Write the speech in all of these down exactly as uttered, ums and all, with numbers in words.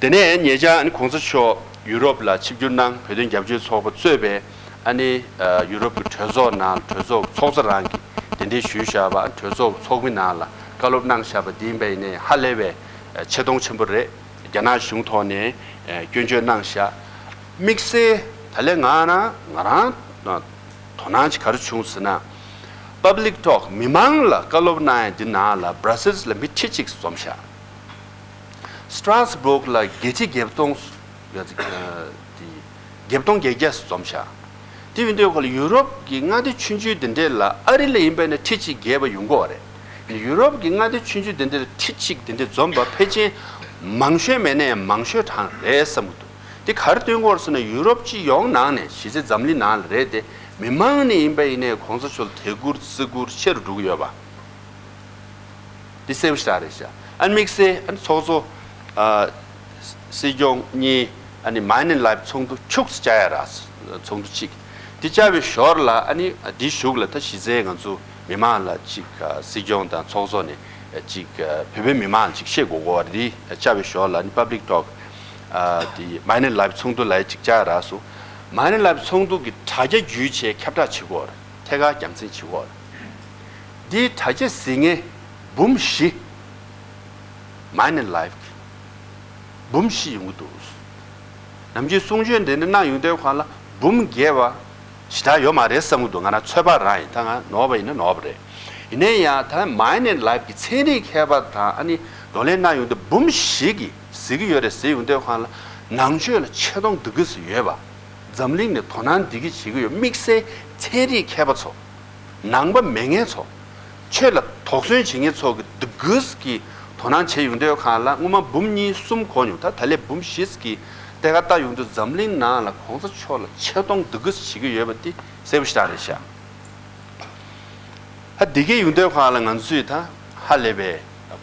དེ་ནས་ཉེ་ཆར་ཨ་ནི་གོང་ས་མཆོག་ཡུ་རོབ་ལ་ཆིབས་བསྒྱུར་གནང་། བོད་དོན་རྒྱབ་སྐྱོར་ཚོགས་པ་གཙོས་པའི་ཨ་ནི་ཡུ་རོབ་ཀྱི་གྲོས་ཚོགས་ནང་གྲོས་ཚོགས་ཚོགས་གཙོ་རང་གིས་གདན་འདྲེན་ཞུས་བཞག་པ། གྲོས་ཚོགས་ཚོགས་མི་ནང་ལ་བཀའ་སློབ་གནང་བཞག་པ་འདི་ཡིན་པ་ཡིན་ནའི་ཧ་ལས་པའི་ཆེ་མཐོང་ཆེན་པོ་རེད། རྒྱ་ནག་གཞུང་ཐོག་ནས་སྐྱོན་བརྗོད་གནང་བཞག་དམིགས་བསལ་ད་ལན་ང་རང་ང་རང་དོ་སྣང་ཅིག་ག་རེ་བྱུང་ཟེར་ན། Public Talk མི་མང་ལ་བཀའ་སློབ་གནང་ཡ་འདི་ནང་ལ་Brussels ལ་མི་ཁྲི་གཅིག་འཛོམས་ཤག Strasbourg ལ་བརྒྱད་ཁྲི་བརྒྱད་སྟོང་། ཡ་ཅིག་ཨ་དེ་བརྒྱད་སྟོང་བརྒྱད་བརྒྱ་འཛོམས་ཤག་དེ་ཡིན་དུས་ཁོ་ལ་ཡུ་རོབ་ཀྱི་མངའ་སྡེ་ཆུང་ཆུང་དེ་འདྲས་ལ་ཨ་རི་ལ་ཡིན་པ་ན་ཁྲི་གཅིག་བརྒལ་བ་ཡོང་གི་ཡོད་རེད། ཡུ་རོབ་ཀྱི་མངའ་སྡེ་ཆུང་ཆུང་དེ་འདྲས་ལ་ཁྲི་གཅིག་དེ་འདྲས་འཛོམས་པ་ཕལ་ཆེར་མང་ཤོས་མེད་ན་ཡང་མང་ཤོས་གྲངས་རེད་བསམ་གྱི་འདུག་དེ་ག་རེ་སྟོན་གྱི་ཡོད་རེད་ཟེར་ན། ཡུ་རོབ་སྤྱི་ཡོངས་ནང་ནས་གཞི་རྩའི་འཛམ་གླིང་ནང་ལ་རེད་དེ། མི་མང་ནས་ཡིན་པ་ཡིན་ནའི་གོང་ས་མཆོག་ལ་དད་བཀུར་བརྩི་བཀུར་ཆེ་རུ་འགྲོ་གི་ཡོད་པ། འདི་གསལ་པོ་ཞེ་དྲག་རེད་ཤག་ཨ་ནི་དམིགས་བསལ་ཨ་ནི་ཚོགས་གཙོ་ཨ་སྲིད་སྐྱོང་གཉིས་ཨ་ནི་མཱན་ཨེན་ལའེབ་ཚོགས་འདུ་ཁྱུག་ཙམ་བཅར་ཡ་རག་ཚོགས་འདུ་གཅིག་འདི་བཅར་བའི་ཞོར་ལ་ཨ་ནི་འདིའི་གཞུག་ལ་ད་གཞི་རྩའི་ང་ཚོ་མི་མང་ལ་གཅིག་ཨ་སྲིད་སྐྱོང་དང་ཚོགས་གཙོ་ནས་གཅིག་ཨ་བོད་པའི་མི་མང་ལ་གཅིག་བཤད་དགོས་དགོས་པ་རེད། འདི་བཅར་བའི་ཞོར་ལ་ཨ་ནི་Public Talk ཨ་དེ་མཱན་ཨེན་ལའེབ་ཚོགས་འདུ་ལ་གཅིག་བཅར་རག་སོང་། མཱན་ཨེན་ལའེབ་ཚོགས་འདུ་གི་དྲ་རྒྱ་བརྒྱུད་བྱས་ཁྱབ་བསྒྲགས་བྱེད་དགོས་པ་རེད། ཐད་ཀར་རྒྱང་སྲིང་བྱེད་དགོས་པ་རེད། འདིའི་དྲ་རྒྱ་གཟིགས་མཁན་འབུམ་བཞི། མཱན་ཨེན་ལའེབ་ཀྱི་འབུམ་བཞི་ཡོང་གི་འདུག་ནམ་རྒྱུན་གསུང་ཆོས་འདི་འདྲ་གནང་ཡོང་དུས་སྒང་ལ་འབུམ་བརྒལ་བ་ཞེ་དྲག་ཡོད་མ་རེད་བསམ་གྱི་འདུག་ང་རང་ཚོད་དཔག་རང་ཡིན། ད་ང་ནོར་བ་ཡིན་ན་ནོར་བ་རེད། ཡིན་ན་ཡང་ད་མཱན་ཨེན་ལའེབ་ཀྱི་ཚན་རིག་མཁས་པ་དང་ཨ་ནི་བགྲོ་གླེང་གནང་ཡོང་དུས་འབུམ་བཞི་གིས་གཟིགས་ཀྱི་ཡོད་རེད་ཟེར་ཡོང་དུས་སྒང་ལ་ནང་ཆོས་ལ་ཆེ་མཐོང་འདི་ག་ཙམ་ཡོད་པ། འཛམ་གླིང་ནས་དོ་སྣང་འདི་ག་ཙམ་བྱེད་ཀྱི་ཡོད། དམིགས་བསལ་ཚན་རིག་མཁས་པ་ཚོ། ནང་པ་མེད་མཁན་ཚོ། ཆོས་ལ་དོགས་ཟོན་བྱེད་མཁན་ཚོ་གི་འདི་ག་ཙམ་གྱིས་དོ་སྣང་བྱས་ཡོང་དུས་སྒང་ལ་སྔོན་མ་འབུམ་གཉིས་གསུམ་གོ་མྱོང་། ད་ད་ལན་འབུམ་བཞི་ཙམ་གྱིས་ཐད་ཀར་ལྟ་ཡོང་དུས་འཛམ་གླིང་ནང་ལ་གོང་ས་མཆོག་ལ་ཆེ་མཐོང་འདི་ག་ཙམ་བྱེད་ཀྱི་ཡོད་པ་འདི་གསལ་པོ་ཞེ་དྲག་རེད་ཤག་ཧ། འདི་ག་ཡོང་དུས་སྒང་ལ་ང་ཚོས་ད་ཧ་ལས་པའི་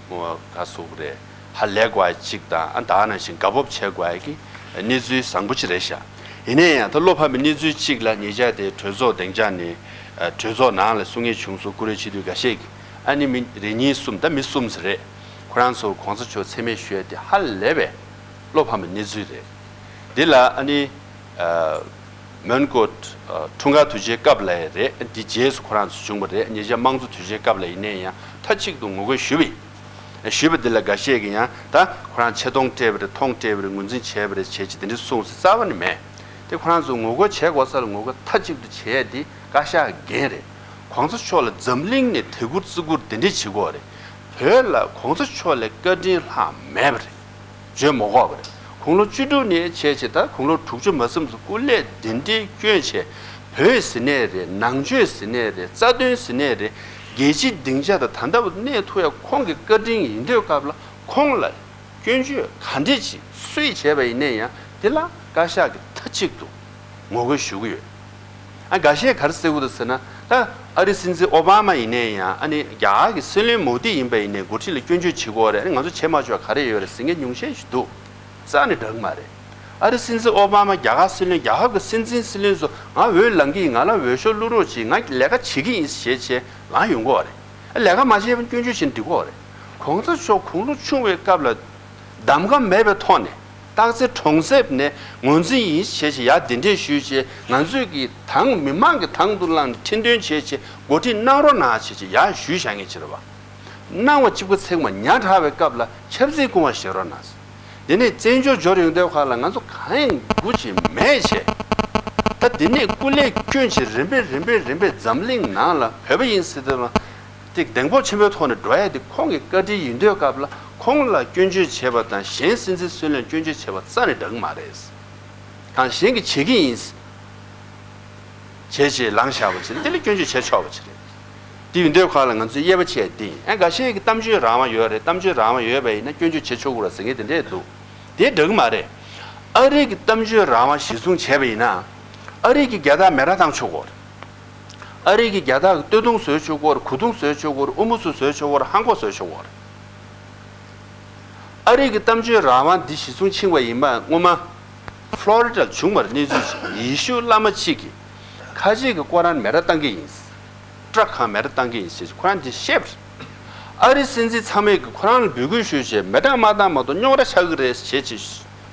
ག་ཟེར་དགོས་རེད། ཧ་ལས་དགོས་ཡ་གཅིག་དང་ཨ་ད་ནང་བཞིན་དགའ་སྤོབས་བྱེད་དགོས་ཡ་གི་གནས་ཚུལ་བཟང་པོ་ཅིག་རེད་ཤག་ཡིན་ན་ཡང་ད་བློ་ཕམ་པའི་གནས་ཚུལ་གཅིག་ལ་ཉེ་ཆར་དེ་གྲོས་ཚོགས་སྡིངས་ཆ་ནས་གྲོས་ཚོགས་ནང་ལ་གསུང་མཁན་བྱུང་སོང་། བཀུར་འོས་སྤྱི་འཐུས་འགའ་ཤས་ཀྱིས་ཨ་ནི་མི་རེ་གཉིས་གསུམ་ད་མི་གསུམ་ཙམ་རེད། ཁོ་རང་ཚོ་གོང་ས་མཆོག་མཚན་སྨད་ཞུ་ཡ་དེ་ཧ་ལས་པའི་བློ་ཕམ་པའི་གནས་ཚུལ་རེད། འདི་ལ་ཨ་ནི། མོན་གྷོ་འཁྲུངས་སྐར་དུས་ཆེན་སྐབས་ལ་ཡང་རེད། འདི་རྗེས་སུ་ཁོ་རང་ཚོ་བྱུང་བ་རེད། ཉེ་ཆར་དམངས་གཙོ་དུས་ཆེན་སྐབས་ལ་ཡིན་ནའི་ཡང་མཐའ་གཅིག་ཏུ་ངོ་རྒོལ་ཞུས་པ་ཡིན། ཞུས་པ་འདི་ལ་འགའ་ཤས་ཀྱིས་ཡང་ད་ཁོ་རང་ཆེ་མཐོང་སྤྲད་པ་རེད། མཐོང་སྤྲད་པ་རེད། ངོས་འཛིན་བྱས་པ་རེད་བྱས་ཅི་དེ་འདྲ་གསུངས་ཟེར་རྩ་བ་ནས་མེད། དེ་ཁོ་རང་ཚོ་ངོ་རྒོལ་བྱེད་དགོས་ས་ལ་ངོ་རྒོལ་མཐའ་གཅིག་ཏུ་བྱས་ཏེ་བཀའ་ཤག་འགན་རེད། གོང་ས་མཆོག་ལ་འཛམ་གླིང་ནས་དད་བཀུར་བརྩི་བཀུར་དེ་འདྲས་བྱེད་དགོས་རེད། བོད་ལ་གོང་ས་མཆོག་ལས་བཀའ་དྲིན་ལྷག་མེད་པ་རེད། བརྗོད་མ་དགོས་པ་རེད། དགུང་ལོ་བཅུ་དྲུག་ནས་བྱས་བྱས་ད་དགུང་ལོ་དྲུག་ཅུ་མ་ཟིན་ཙམ་སྐུ་ལས་གདན་འདྲེན་བསྐྱོན་བྱས། བོད་ཟེར་ནའི་རེད། ནང་ཆོས་ཟེར་ནའི་རེད། རྩ་དོན་ཟེར་ནའི་རེད། རྒྱལ་སྤྱིའི་སྡིངས་ཆ་དང་ད་ལྟ་བར་གནས་ཐུབ་ཡ་ཁོང་གི་བཀའ་དྲིན་ཡིན་དུས་སྐབས་ལ་ཁོང་ལ་སྐྱོན་བརྗོད་ག་འདྲས་ཅིག་སུས་བྱས་པ་ཡིན་ནའི་ཡང་དེ་ལ་བཀའ་ཤག་གིས་མཐའ་གཅིག་ཏུ་ངོ་རྒོལ་ཞུ་གི་ཡོད། ཨ་འགའ་ཤས་ག་རེ་ཟེར་གྱི་འདུག་ཟེར་ན། ད་ཨ་རིའི་སྲིད་འཛིན་ཨོ་བྷ་མ་ཡིན་ནའི་ཡང་ཨ་ནི་རྒྱ་གར་གྱི་སྲིད་བློན་མོ་དི་ཡིན་པ་ཡིན་ནའི་འགོ་ཁྲིད་ལ་སྐྱོན་བརྗོད་བྱེད་དགོས་རེད། ཨ་ནི་ང་ཚོ་བྱེད་མ་ཆོག་ག་རེ་ཡོད་རེད་ཟེར་མཁན་ཉུང་ཤས་ཤིག་འདུག་རྩ་ནས་འགྲིག་གི་མ་རེད། ཨ་རིའི་སྲིད་འཛིན་ཨོ་བྷ་མ་རྒྱ་གར་སྲིད་བློན། རྒྱ་གར་གྱི་སྲིད་འཛིན་སྲིད་བློན་ཚོ་ང་འོས་ལངས་ཀྱི་ཡིན། ང་ལ་འོས་ཤོག་བླུག་རོགས་གྱིས། ང་ལས་ཀ་བྱེད་ཀྱི་ཡིན་ཞེས་བྱས་ལངས་ཡོང་གི་ཡོད་རེད། ཨ་ལས་ཀ་མ་བྱས་པར་སྐྱོན་བརྗོད་བྱས་ན་འགྲིག་གི་ཡོད་རེད། གོང་ས་མཆོག་དགུང་ལོ་ཆུང་བའི་སྐབས་ལ་གདམ་ག་མེད་པའི་ཐོག་ནས་སྟག་རྩེ་གྲོང་གསེབ་ནས་ངོས་འཛིན་ཡིན་ཞེས་བྱས་ཡར་གདན་འདྲེན་ཞུས་བྱས། ང་ཚོས་ཀྱི་དང་མི་མང་གི་དང་དུ་བླངས་ནས་ཁྲི་འདོན་བྱས་བྱས་འགོ་ཁྲིད་གནང་རོགས་གནང་ཞེས་བྱས་ཡར་ཞུས་བཞག་མཁན་ཅིག་རེད་བ། གནང་བ་གཅིག་པ་ཚེགས་མ་ཉག་ཕྲ་བའི་སྐབས་ལ་ཆབ་སྲིད་སྐུ་དབང་བཞེས་རོགས་གནང་། དེ་ནས་བཙན་བྱོལ་འབྱོར་ཡོང་དུས་སྒང་ལ་ང་ཚོ་གང་ཡང་དགོས་ཀྱི་མེད་བྱས། ད་དེ་ནས་སྐུ་ལས་བསྐྱོན་བྱས་རིམ་པས་རིམ་པས་རིམ་པས་འཛམ་གླིང་ནང་ལ་བོད་པ་ཡིན་ཟེར་དུས་ལ། དེ་གདེང་སྤོབས་ཆེན་པོའི་ཐོག་ནས་འགྲོ་ཡ་དེ་ཁོང་གི་བཀའ་དྲིན་ཡིན་དུས་སྐབས་ལ་ཁོང་ལ་སྐྱོན་བརྗོད་བྱས་པ་དང་གཞན་སྲིད་འཛིན་སྲིད་བློན་སྐྱོན་བརྗོད་བྱས་པ་རྩ་ནས་འགྲིག་གི་མ་རེད། དང་གཞན་གྱིས་བྱེད་ཀྱི་ཡིན། བྱས་བྱས་ལངས་བཞག་པ་ཅིག་རེད། དེ་ལ་སྐྱོན་བརྗོད་བྱེད་ཆོག་པ་ཅིག་རེད། དེ་ཡིན་དུས་སྒང་ལ་ང་ཚོས་དབྱེ་བ་ཕྱེ་ཡ་དེ་ཡིན། ཨ་འགའ་ཤས་ཀྱིས་གཏམ་བརྗོད་རང་དབང་ཡོད་རེད། གཏམ་བརྗོད་རང་དབང་ཡོད་པ་ཡིན་ན་སྐྱོན་བརྗོད་བྱེད་ཆོག་གི་རེད་ཟེར་མཁན་དེ་འདྲས་འདུག་དེ་འགྲིག་གི་མ་རེད། ཨ་རི་གི་གཏམ་བརྗོད་རང་དབང་གཞིར་བཟུང་བྱས་པ་ཡིན་ན། ཨ་རི་གིས་རྒྱ་སྟག་མེ་རག་བཏང་ཆོག་གི་རེད། ཨ་རི་གིས་རྒྱ་སྟག་གི་སྟོད་ཐུང་བཟོས་ཆོག་གི་རེད། གོས་ཐུང་བཟོས་ཆོག་གི་རེད། དབུ་མོ་ཚོ་བཟོས་ཆོག་གི་རེད། ལྷམ་གོག་བཟོས་ཆོག་གི་རེད། ཨ་རི་གི་གཏམ་བརྗོད་རང་དབང་འདི་གཞིར་བཟུང་ཕྱིན་པ་ཡིན་པ་སྔོན་མ་ཕློ་རི་ཌ་ལ་བྱུང་བར་གནས་ཚུལ་ཞིག་ཡེ་ཤུ་བླ་མ་གཅིག་གིས་ཁ་ཆེ་གི་ཁོ་རང་མེ་རག་བཏང་གི་ཡིན། ཊ་རག་གང་མེ་རག་བཏང་གི་ཡིན་ཞེས་ཁོ་རང་འདི་བཤད་པ་རེད། ཨ་རི་སྲིད་འཛིན་ཚང་མས་ཀྱི་ཁོ་རང་ལ་འབོད་སྐུལ་ཞུས་བྱས་མེ་སྟག་མ་བཏང་མ་གཏོགས་རྙོག་དྲ་ཆགས་ཀྱི་རེད་ཞེས་ཅིག་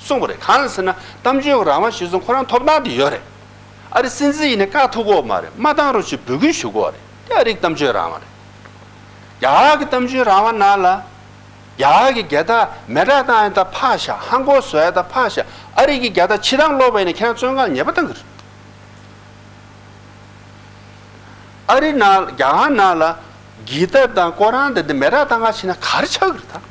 གསུངས་པ་རེད། གང་ལ་ཟེར་ན་གཏམ་བརྗོད་རང་དབང་ཞུས་སོང་ཁོ་རང་ཐོབ་ཐང་དེ་ཡོད་རེད། ཨ་རི་སྲིད་འཛིན་ཡིན་ནའི་བཀག་ཐུབ་ཀྱི་ཡོད་མ་རེད། མ་བཏང་རོགས་ཞེས་འབོད་སྐུལ་ཞུ་གི་ཡོད་རེད། དེ་ཨ་རིའི་གཏམ་བརྗོད་རང་དབང་རེད། རྒྱ་གར་གྱི་གཏམ་བརྗོད་རང་དབང་ནང་ལ། རྒྱ་གར་གྱི་རྒྱལ་དར་མེ་སྲེག་བཏང་ཡ་དང་ཕར་བཞག་ཧམ་གོ་བཟོ་ཡ་དང་ཕར་བཞག་ཨ་རི་གི་རྒྱལ་དར་ཕྱི་ཐང་སློག་པ་ཡིན་ན་ཁྱེད་རང་བཙོན་ཁང་ལ་ཉེས་པ་བཏང་གི་རེད། ཨ་རི་ནང་རྒྱ་གར་ནང་ལ་གི་ཏར་དང་ཀོ་རང་དེ་འདི་མེ་སྲེག་བཏང་ག་ཕྱིན་ན་ག་རེ་ཆགས་ཀྱི་རེད་ད།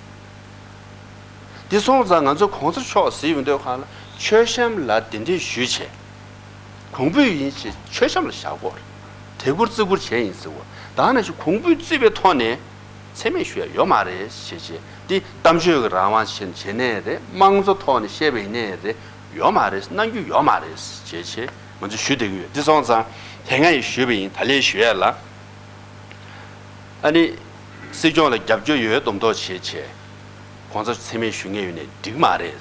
འདི་སོང་ཙང་ང་ཚོ་གོང་ས་མཆོག་ཟེར་ཡོང་དུས་གང་ལ་མཆོད་བཤམས་ལ་དེ་འདྲས་ཞུས་བྱས། གོང་འབུལ་ཡིན་ཞེས་མཆོད་བཤམས་ལ་བཞག་གོ། དེ་ཁུར་བརྩི་བཀུར་བྱས་ཡིན་ཟེར་གོ། ད་ནང་བཞིན་གོང་འབུལ་བརྩིས་པའི་ཐོག་ནས་མཚན་སྨད་ཞུ་ཡ་ཡོད་མ་རེད་ཞེས་བྱས། འདི་གཏམ་བརྗོད་ཀྱི་རང་དབང་བྱས་བྱས་ནའི་རེད། དམངས་གཙོ་ཐོག་ནས་བཤད་པ་ཡིན་ནའི་རེད། ཡོད་མ་རེད། གནང་རྒྱུ་ཡོད་མ་རེད་ཞེས་བྱས་ང་ཚོས་ཞུ་བསྡད་ཀྱི་ཡོད། འདི་སོང་ཙང་དེ་སྔ་ཡིས་ཞུས་པ་ཡིན། ད་ལན་ཞུ་ཡ་ལ། ཨ་ནི། སྲིད་སྐྱོང་ལ་རྒྱབ་སྐྱོར་ཡོད་མདོག་མདོག་བྱས་བྱས། གོང་ས་མཚན་སྨད་ཞུ་མཁན་ཡོད་ནའི་འགྲིག་མ་རེད།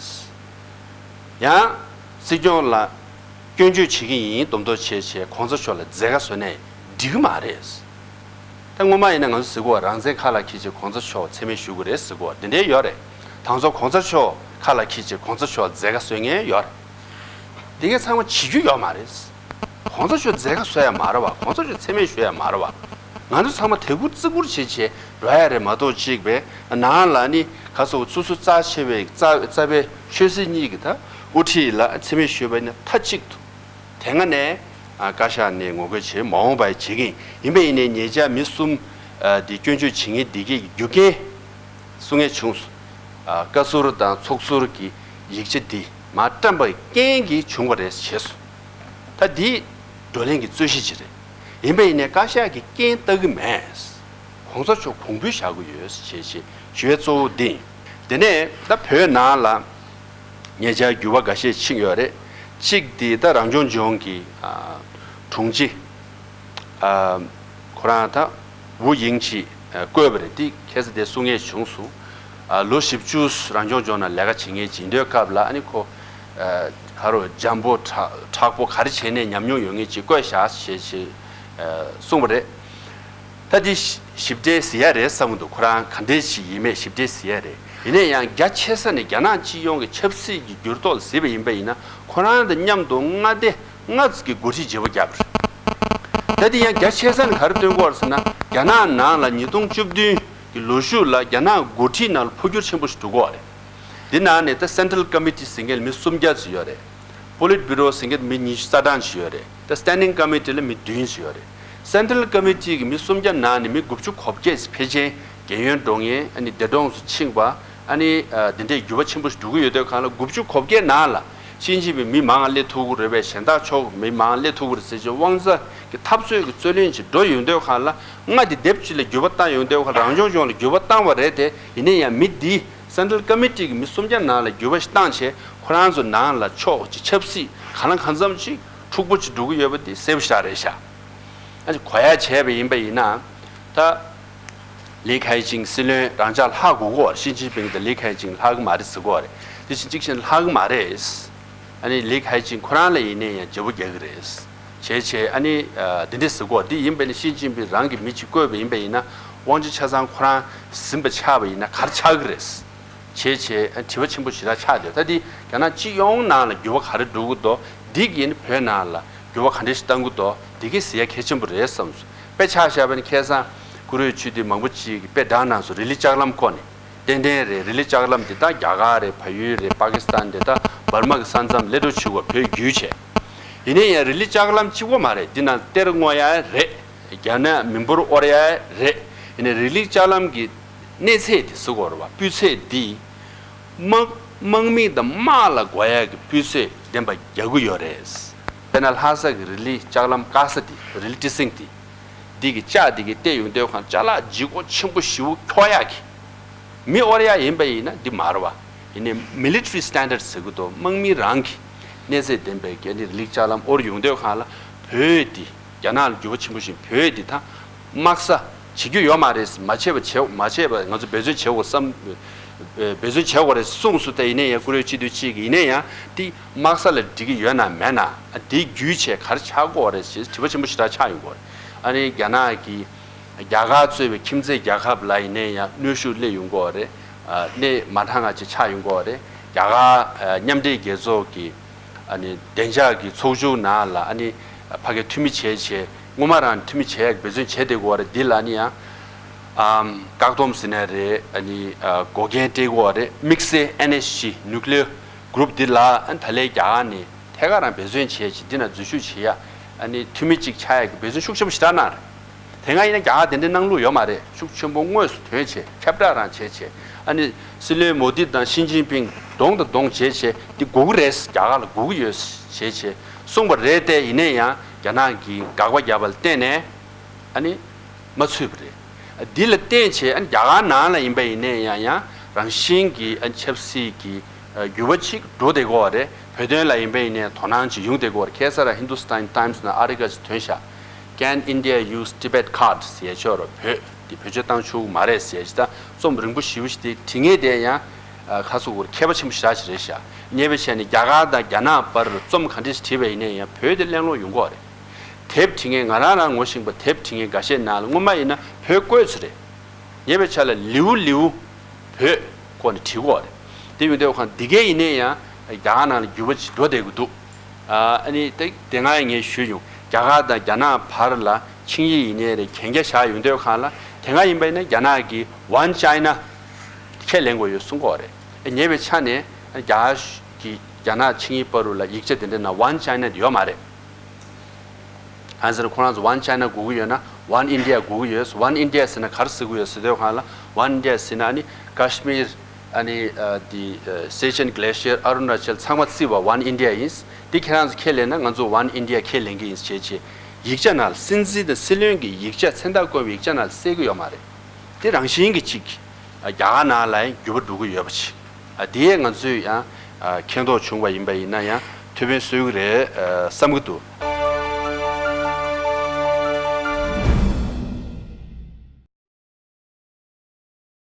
ཡང་། སྲིད་སྐྱོང་ལ་སྐྱོན་བརྗོད་བྱེད་ཀྱི་ཡིན་མདོག་མདོག་བྱས་བྱས་གོང་ས་མཆོག་ལ་མཛད་དཀའ་བཟོས་ནའི་འགྲིག་མ་རེད། ད་སྔོན་མ་ཡིན་ན་ང་ཚོ་ཟེར་གོ། རང་བཙན་ཁ་ལ་འཁྱེར་བྱས་གོང་ས་མཆོག་མཚན་སྨད་ཞུ་དགོས་རེད་ཟེར་གོ། དེ་འདྲའི་ཡོད་རེད། དང་ཚོ་གོང་ས་མཆོག་ཁ་ལ་འཁྱེར་བྱས་གོང་ས་མཆོག་ལ་མཛད་དཀའ་བཟོ་མཁན་ཡོད་རེད། དེ་གས་ཚང་མ་བྱེད་རྒྱུ་ཡོད་མ་རེད། གོང་ས་མཆོག་མཛད་དཀའ་བཟོ་ཡ་མ་རེད་བ། གོང་ས་མཆོག་མཚན་སྨད་ཞུ་ཡ་མ་རེད་བ། ང་ཚོ་ཚང་མ་དད་བཀུར་བརྩི་བཀུར་བྱེད་བྱེད་འགྲོ་ཡ་རེད་མ་གཏོགས་གཅིག་པའི་ནང་ལ་ནི་ག་སོགས་སོ་སོ་རྩ་ཆེ་བའི་རྩ་རྩ་བའི་ཆོས་སྲིད་གཉིས་ཀྱི་ད་དབུ་ཁྲིད་ལ་མཚན་སྨད་ཞུས་པ་ནི་མཐའ་གཅིག་ཏུ་དེ་སྔ་ནས་བཀའ་ཤག་ནས་ངོ་རྒོལ་བྱེད་མ་འོངས་པ་བྱེད་ཀྱིན་ཡིན་པ་ཡིན་ནའི་ཉེ་ཆར་མི་གསུམ་འདི་སྐྱོན་བརྗོད་བྱེད་མཁན་འདི་གའི་རྒྱུ་རྐྱེན། གསུང་ངེས་བྱུང་སོང་། ཨ། བཀའ་ཟུར་དང་ཚོགས་ཟུར་གྱི་ཡིག་ཆ་འདི་མར་བཀྲམ་པའི་རྐྱེན་གྱིས་བྱུང་བ་རེད་ཞེས་སོ། ད་འདི་བགྲོ་གླེང་གི་རྩོད་གཞི་ཅིག་རེད། ཡིན་པ་ཡིན་ནའི་བཀའ་ཤག་གིས་རྐྱེན་བཏགས་ཀྱི་མེད། གོང་ས་མཆོག་གོང་འབུལ་བཞག་གི་ཡོད་ཞེས་ཞེས་ཞུ་བའི་གཙོ་བོ་འདི་ཡིན། དེ་ནས་ད་བོད་ནང་ལ་ཉེ་ཆར་འགྱུར་བ་འགའ་ཤས་ཕྱིན་ཡོད་རེད། གཅིག་འདི་ད་རང་སྐྱོང་ལྗོངས་ཀྱི་ཨ་དྲུང་ཆེ། ཨ། ཁོ་རང་ད་ཝུ་དབྱིང་ཅེས་བསྐོས་པ་རེད། འདི་ཁ་སང་དེ་གསུང་མཁན་བྱུང་སོང་། ཨ། ལོ་བཞི་བཅུ་རང་སྐྱོང་ལྗོངས་ནང་ལས་ཀ་བྱེད་མཁན་ཅིག་ཡིན་དུས་སྐབས་ལ་ཨ་ནི་ཁོ། ཨ། ག་རེ་འཇམ་པོ་དྲག་དྲག་པོ་ག་རེ་བྱས་ནས་ཉམས་མྱོང་ཡོད་མཁན་ཅིག་བསྐོས་བཞག་ཞེས་ཞེས་ཨ་གསུངས་པ་རེད། ད་འདི་ཞིབ་ཕྲ་གཟིགས་ཡ་རེད་བསམ་གྱི་འདུག་ཁོ་རང་ག་འདྲས་ཞིག་ཡིན་མེད་ཞིབ་ཕྲ་གཟིགས་ཡ་རེད། ཡིན་ན་ཡང་རྒྱ་ཆེ་ས་ནས་རྒྱ་ནག་སྤྱི་ཡོངས་ཀྱི་ཆབ་སྲིད་ཀྱི་འགྱུར་ལྡོག་ལ་གཟིགས་པ་ཡིན་པ་ཡིན་ན་ཁོ་རང་དང་མཉམ་དུ་མངའ་སྡེ། ལྔ་ཙམ་གྱི་འགོ་ཁྲིད་བརྗེ་པོ་བརྒྱབ་རེད། ད་དེ་ཡང་རྒྱ་ཆེ་ས་ནས་ག་རེ་སྟོན་གྱི་ཡོད་རེད་ཟེར་ན་རྒྱ་ནག་ནང་ལ་ཉིས་སྟོང་བཅུ་བདུན་གྱི་ལོ་གཞུག་ལ་རྒྱ་ནག་འགོ་ཁྲིད་ནང་ལ་འཕོ་འགྱུར་ཆེན་པོ་ཞིག་འགྲོ་གི་ཡོད་རེད། འདི་ནང་ནས་ད་Central Committee ཟེར་མཁན་ལ་མི་སུམ་བརྒྱ་ཙམ་ཡོད་རེད། Politburo ཟེར་མཁན་མི་ཉི་ཤུ་རྩ་གྲངས་ཤིག་ཡོད་རེད། ད་Standing Committee ལ་མི་བདུན་ཙམ་ཡོད་རེད། Central Committee གི་མི་སུམ་བརྒྱ་ནང་ནས་མི་དགུ་བཅུ་གོ་བརྒྱད་ཙམ་ཕལ་ཆེར་རྒན་ཡོལ་འགྲོ་མཁན་ཨ་ནི་འདས་གྲོངས་སུ་ཕྱིན་པ། ཨ་ནི་ཨ་དེ་འདྲའི་འགྱུར་བ་ཆེན་པོ་ཞིག་འགྲོ་གི་ཡོད་དུས་གང་ལ་དགུ་བཅུ་གོ་བརྒྱད་ནང་ལ་ཞི་ཅིན་ཕིང་མི་མང་སླེབས་ཐུབ་ཀྱི་རེད་པས། གཞན་དག་ཕྱོགས་མི་མང་སླེབས་ཐུབ་ཀྱི་རེད་ཟེར་གྱི་དབང་ཆ་གི་འཐབ་རྩོད་ཀྱི་རྩོད་ལེན་ཅིག་འགྲོ་ཡོང་དུས་གང་ལ་མངའ་སྡེ་སྡེབ་གཅིག་ལ་འགྱུར་བ་བཏང་ཡོང་དུས་གང་ལ་རང་སྐྱོང་ལྗོངས་ལ་འགྱུར་བ་བཏང་བ་རེད་དེ། ཡིན་ན་ཡང་མི་འདིས་Central Committee གི་མི་སུམ་བརྒྱ་ནང་ལ་འགྱུར་བ་ཞིག་བཏང་བྱས་ཁོ་རང་ཚོ་ནང་ལ་ཕྱོགས་ཀྱི་ཆབ་སྲིད་གང་ལ་གང་འཚམ་ཅིག་འཁྲུག་པོ་ཅིག་འགྲོ་གི་ཡོད་པ་འདི་གསལ་པོ་ཞེ་དྲག་རེད་ཤག་ཨ་ནི་གོ་ཡ་བྱས་པ་ཡིན་པ་ཡིན་ན། ད། ལི་ཁེ་ཆིང་སྲིད་བློན་རང་འཇགས་ལྷག་དགོས་ཀྱི་ཡོད་རེད། ཞི་ཅིན་ཕིང་དང་ལི་ཁེ་ཆིང་ལྷག་གི་མ་རེད་ཟེར་གྱི་ཡོད་རེད། དེ་བཞིན་གཅིག་བྱས་ན་ལྷག་གི་མ་རེད། ཨ་ནི་ལི་ཁེ་ཆིང་ཁོ་རང་ལ་ཡིན་ནའི་ཡང་བརྗེ་པོ་རྒྱག་གི་རེད། བྱས་བྱས་ཨ་ནི་ཨ་དེ་འདྲས་ཟེར་གྱི་ཡོད་རེད། དེ་ཡིན་པ་ཡིན་ན་ཞི་ཅིན་ཕིང་རང་གི་མི་གཅིག་བསྐོས་པ་ཡིན་པ་ཡིན་ན་དབང་ཆ་ཆ་ཚང་ཁོ་རང་ཟིན་པ་ཆགས་པ་ཡིན་ན་ག་རེ་ཆགས་ཀྱི་རེད། བྱས་བྱས་དྲི་བ་ཆེན་པོ་ཞེ་དྲག་ཆགས་བསྡད། ད་འདི་རྒྱ་ནག་སྤྱི་ཡོངས་ནང་ལ་འགྱུར་བ་ག་རེ་འགྲོ་གི་འདུག་འདི་གིས་ནི་བོད་ནང་ལ་འགྱུར་བ་ག་འདྲ་ཞིག་གཏང་གི་འདུག་འདི་གིས་གཟིགས་ཡ་གལ་ཆེན་པོ་རེད་བསམ་སོང་། དཔེ་ཆ་བཞག་པ་ནི་ཁ་སང་བཀུར་འོས་ཆོས་སྡེ་མང་པོ་ཅིག་གིས་དཔེ་བསྒྲགས་གནང་སོང་། རི་ལི་ལྕགས་ལམ་སྐོར་ནས། ཏན་ཏན་རེད། རི་ལི་ལྕགས་ལམ་འདི་ད་རྒྱ་གར་རེད། བལ་ཡུལ་རེད། པ་ཀི་སི་ཐན་རེད། ད་འབར་མ་གི་ས་མཚམས་སླེབས་འགྲོ་བྱེད་དགོས། བོད་བརྒྱུད་བྱས། ཡིན་ན་ཡང་རི་ལི་ལྕགས་ལམ་གཅིག་པོ་མ་རེད། འདི་ནང་གཏེར་སྔོག་ཡ་རེད། རྒྱ་ནག་མི་འབོར་དབོར་ཡ་རེད། ཡིན་ནའི་རི་ལི་ལྕགས་ལམ་གྱི་གནས་ཚད་དེ་ཟེར་དགོས་རེད་བ། སྤུས་ཚད་འདི་དམག་དམག་མི་དང་དམག་ལ་དགོས་ཡ་གི་སྤུས་ཚད་ལྡན་པ་རྒྱག་གི་ཡོད་རེད། དཔེར་ན་ལྷ་ས་གི་རི་ལི་ལྕགས་ལམ་དཀར་ས་འདི། རི་ལི་ཊི་སིང་འདི། འདི་གི་ལྕགས་འདི་གི་བལྟས་ཡོང་དུས་ཁང་ཅ་ལག་ལྗིད་ཁོག་ཆེན་པོ་ཞེ་པོ་འཁྱོག་ཡག་གི། མི་དབོར་ཡག་ཡིན་པ་ཡིན་ན་འདི་མ་རེད་བ། ཡིན་ནའི་military standard ཟེར་གི་འདུག་དམག་མི་རང་གི་གནས་ཚད་ལྡན་པའི་གལ་ཏེ་རི་ལི་ལྕགས་ལམ་དབོར་ཡོང་དུས་ཁང་ལ་བོད་འདི་རྒྱ་ནག་ལ་འགྱུར་བ་ཆེན་པོ་ཞིག་བོད་འདི་ད་དམག་ས་བྱེད་རྒྱུ་ཡོད་མ་རེད། མ་བྱས་པ་བྱེད་མ་བྱས་པ་ང་ཚོ་འབད་བརྩོན་བྱེད་དགོས་བསམ། འབད་བརྩོན་བྱེད་དགོས་རེད་གསུངས་སོང་། ད་ཡིན་ནའི་ཡང་བཀུར་འོས་སྤྱི་འཐུས་གཅིག་གིས་ཡིན་ནའི་ཡང་འདི་དམག་ས་ལ་འགྲིག་གི་ཡོད་ན་མེད་ན་འདི་བརྒྱུད་བྱས་ག་རེ་ཆགས་ཀྱི་ཡོད་རེད་ཞེས་དྲི་བ་ཆེན་པོ་ཞེ་དྲག་ཆགས་ཡོང་གི་ཡོད་རེད། ཨ་ནི་རྒྱ་ནག་གི་རྒྱ་གར་གཙོས་པའི་ཁྱིམ་མཚེས་རྒྱལ་ཁབ་ལ་ཡིན་ནའི་ཡང་གནོན་ཤུགས་སླེབས་ཡོང་གི་ཡོད་རེད། ཨ་གནས་མ་ཐང་ང་ཅིག་ཆགས་ཡོང་གི་ཡོད་རེད། རྒྱ་གར་མཉམ་འབྲེལ་རྒྱལ་ཚོགས་ཀྱི་ཨ་ནི་བདེ་འཇགས་ཀྱི་ཚོགས་ཆུང་ནང་ལ་ཨ་ནི་ཕ་གི་འཐུས་མི་བྱས་བྱས་སྔོན་མ་རང་འཐུས་མི་བྱས་ཡག་འབད་བརྩོན་བྱས་བསྡད་ཀྱི་ཡོད་རེད། འདི་ལ་ཨ་ནི་ཡང་ཨམ་བཀག་སྡོམ་ཟེར་ན་རེད། ཨ་ནི་ཨ་འགོག་རྐྱེན་སྤྲད་ཀྱི་ཡོད་རེད། དམིགས་བསལ་ཨེན་ཨེཆ་ཇི་ནིའུ་ཀི་ལི་ཡར་གུ་རུབ་འདི་ལ་ཨ་ནི་ད་ལས་རྒྱ་གར་ནས་ཐད་ཀར་རང་འབད་བརྩོན་བྱས་བྱས་འདི་ན་འཛུལ་ཞུགས་བྱེད་ཡ་ཨ་ནི་འཐུས་མི་གཅིག་ཆགས་ཡག་གི་འབད་བརྩོན་ཤུགས་ཆེན་པོ་ཞེ་དྲག་གནང་རེད། དེ་སྔ་ཡིན་ན་རྒྱ་གར་དེ་འདྲའི་གནང་ལུགས་ཡོད་མ་རེད། ཤུགས་ཆེན་པོ་དངོས་སུ་ཐོན་བྱས་ཁྱབ་བསྒྲགས་རང་བྱས་བྱས་ཨ་ནི་སྲིད་བློན་མོ་དི་དང་ཞི་ཅིན་ཕིང་གདོང་དང་གདོང་བྱས་བྱས་འདི་དགོས་ཀྱི་རེད། རྒྱ་གར་ལ་དགོས་ཀྱི་ཡོད་བྱས་བྱས་གསུངས་པ་རེད། དེ་ཡིན་ན་ཡང་རྒྱ་ནག་གིས་དགག་པ་བརྒྱབ་པ་ལ་བརྟེན་ནས་ཨ་ནི་མ་ཚུད་པ་རེད། འདི་ལ་བརྟེན་བྱས་ཨ་ནི་རྒྱ་གར་ནང་ལ་ཡིན་པ་ཡིན་ན་ཡང་ཡང་རང་བཞིན་གྱི་ཨ་ནི་ཆབ་སྲིད་ཀྱི་འགྱུར་བ་ཅིག་འགྲོ་བསྡད་ཀྱི་ཡོད་རེད། བོད་དོན་ལ་ཡིན་པ་ཡིན་ནའི་དོ་སྣང་ཅིག་ཡོང་བསྡད་ཀྱི་ཡོད་རེད། ཁ་སང་རང་Hindustan Times ནང་ཨ་རི་ཀ་ཅིག་ཐོན་ཤག Can India use Tibet card ཟེར་ཡ་ཅིག་ཡོད་རེད། བོད་འདི་བེད་སྤྱོད་བཏང་ཆོག་གི་མ་རེད་ཟེར་ཡ་ཅིག་ད་རྩོམ་རིང་པོ་ཞེ་པོ་ཞིག་དེ་བྲིས་མཁན་དེ་ཡང་ཁ་སོ་གོར་མཁས་པ་ཆེན་པོ་ཞེ་དྲག་ཅིག་རེད་ཤག་ཉེས་པ་བྱས་ནས་རྒྱ་གར་དང་རྒྱ་ནག་བར་རྩོམ་ག་འདྲས་ཞིག་བྲིས་པ་ཡིན་ནའི་ཡང་བོད་དེ་གླེང་སློང་ཡོང་གི་ཡོད་རེད། དེབ་བྲིས་མཁན་ང་རང་རང་ངོ་ཤེས་པ་དེབ་བྲིས་མཁན་འགའ་ཤས་ནང་ལ་སྔོན་མ་ཡིན་ན་བོད་བཀོད་ཚོད་རེད། ཉེས་པའི་ཆ་ལ་ལེའུ་ལེའུ་བོད་སྐོར་ནས་བྲིས་ཀྱི་ཡོད་རེད། དེ་ཡིན་དུས་ཁོང་འདི་གའི་ཡིན་ནའི་ཡང་རྒྱ་གར་ནང་ལ་འགྱུར་བ་ཅིག་འགྲོ་བསྡད་ཀྱི་འདུག་ཨ་ནི་དེ་དེ་སྔ་ངས་ཞུས་ཡོང་རྒྱ་གར་དང་རྒྱ་ནག་བར་ལ་ཆིངས་ཡིག་ཡིན་ནའི་རེད། གན་རྒྱ་བཞག་ཡོང་དུས་ཁོང་ལ་དེ་སྔ་ཡིན་པ་ཡིན་ན་རྒྱ་ནག་གིས་One China ཁས་ལེན་དགོས་ཡོད་གསུང་གི་ཡོད་རེད། ཉེས་པའི་ཆ་ནས་རྒྱ་གར་གྱི་རྒྱ་ནག་ཆིངས་ཡིག་བར་ལ་ཡིག་ཆ་དེ་འདྲ་ནང་One China དེ་ཡོད་མ་རེད། གང་ཟེར་ན་ཁོ་རང་ཚོ་One China དགོས་ཀྱི་ཡོད་ན་One India དགོས་ཀྱི་ཡོད། One India ཟེར་ན་ག་རེ་ཟེར་གྱི་ཡོད་ཟེར་དུས་སྒང་ལ་One India ཟེར་ན་ཨ་ནི་Kashmir ཨ་ནི་ཨ་དེ་ཨ་Siachen Glacier ཨ་རུ་ན་ཅལ་ཚང་མ་བརྩིས་པ་One India ཡིན། དེ་ཁྱེད་རང་ཚོ་ཁས་ལེན་ན་ང་ཚོ་One India ཁས་ལེན་གྱི་ཡིན་ཟེར་བྱས་ཡིག་ཆ་ནང་ལ་སྲིད་འཛིན་དང་སྲིད་བློན་གྱི་ཡིག་ཆ་མཚན་རྟགས་བཀོད་པའི་ཡིག་ཆ་ནང་ལ་གསལ་གྱི་ཡོད་མ་རེད། དེ་རང་བཞིན་གྱིས་གཅིག་རྒྱ་གར་ནང་ལ་ཡང་འགྱུར་བ་འགྲོ་གི་ཡོད་པ་ཅིག་ཨ་དེ་ང་ཚོས་ཡང་ཨ་མཁྱེན་རྟོགས་བྱུང་བ་ཡིན་པ་ཡིན་ན་ཡང་ཐུགས་ཕན་གསོས་ཀྱི་རེད་ཨ་བསམ་གྱི་འདུག